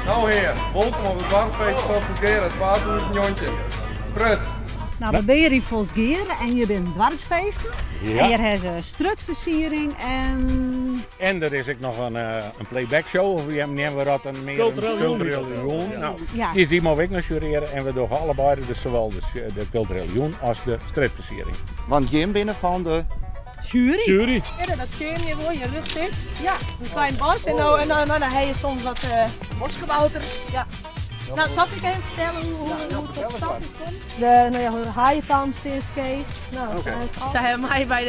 No hear, wolkom op it doarpsfeest fan Folsgeare 2019. Prut! No, we binne hjir yn Folsgeare en hjir binne doarpsfeesten. Ja. En hjir ha se strjitfersiering en... En der is ek noch in, eh, in playback show, of hoe neame we dat? Een meer Kulturele jûn. Kulturele jûn. No, Ja. Dus dy moatte we ek noch sjurearje en we dogge allebeide dus sawol de, de kulturele jûn as de strjitfersiering. Want jim binne fan de Sjuery. Sjuery. Ja, dat zie je wel, je rug Ja, een klein bos en nou, en nou, nou, dan heb je soms wat uh, boskabouter. Ja. Nou, zal ik even vertellen hoe, hoe, hoe het tot stand is gekomen? De, nou ja, de haaientand scheef. Nou, Oké. Ze hebben mij bij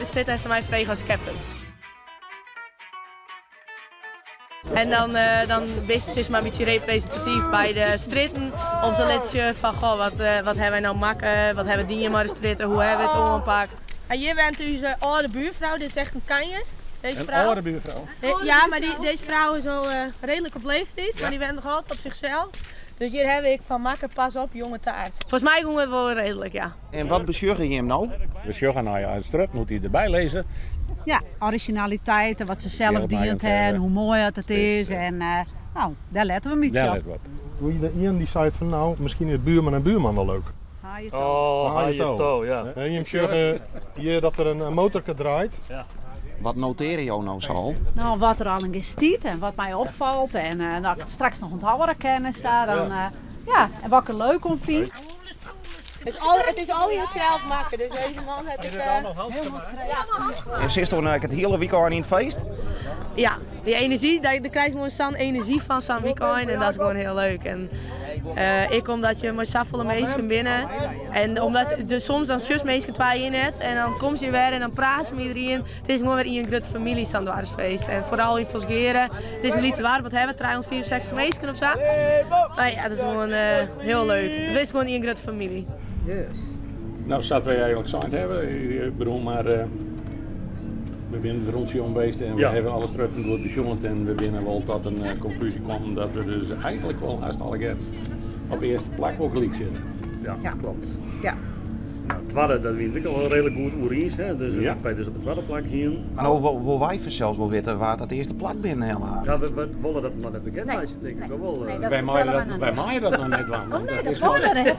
de stid en ze mij vregen als captain. En dan, dan wist ze maar een beetje representatief bij de stritten. Om te litten van, goh, wat hebben wij nou makken, wat hebben die maar de stritten, hoe hebben we het oanpakt. En hier bent u zijn oude buurvrouw, dit is echt een kanje. Deze Een vrouw. oude buurvrouw. Ja, maar deze vrouw is al redelijk op leeftijd, maar die bent nog altijd op zichzelf. Dus hier heb ik van makken, pas op, jonge taart. Volgens mij doen we het wel redelijk, ja. En wat besjugge jim nou? We sjogge nou ja, het strut moet hij erbij lezen. Ja, originaliteit en wat ze zelf Zelf dient maakt, en hoe mooi het, het dus, is. En nou, daar letten we een beetje Daar op. let we op. Hoe je Ian die zei van nou, misschien is buurman en buurman wel leuk. Haaientoe. Oh, Haaientoe. haaientoe, ja. Hè, je zegt hier dat er een motorke draait. Wat noteer je nou zo al? Nou, wat er al in gestiet en wat mij opvalt en nou, ik het straks nog onthouden kan sta, dan, ja, en wat ik er leuk om vind. Het is al jezelf maken, dus deze man heb ik... En zit toch nou het hele weekend in het feest? Ja, die energie, daar krijg je gewoon zo'n energie van zo'n weekend en dat is gewoon heel leuk. En ik omdat je maar zoveel mensen binnen en omdat dus soms dan zus mensen twee in het en dan komt je weer en dan praat je met iedereen. Het is gewoon weer een grote familie zo'n dwarsfeest en vooral in Folsgeare. Het is een iets waar, wat hebben we, 364 mensen of zo. Maar ja, dat is gewoon heel leuk. Het is gewoon een grote familie. Dus. Nou, zat wij eigenlijk zijn hebben. Ik bedoel, maar we zijn het rondje om geweest en we Ja. hebben alles terug goed besjoend en we binnen wel tot een conclusie kwam dat we dus eigenlijk wel haast alle keer op de eerste plak ook gelijk zitten. Ja, Ja. klopt. Ja. Nou, het tweede, dat vind ik al wel redelijk goed oereens, hè. Dus Ja. we twee dus op het tweede plak hier. Maar nou wil wij zelfs wel weten waar dat eerste plak binnen heel haar. Ja, we willen dat maar net bekend Nee. maken, denk ik Nee. ook wel. Nee, dat Wij vertellen maaien we dat, nog wij niet. maaien dat nog net, want Oh nee, dat dat is kan pas- nog net.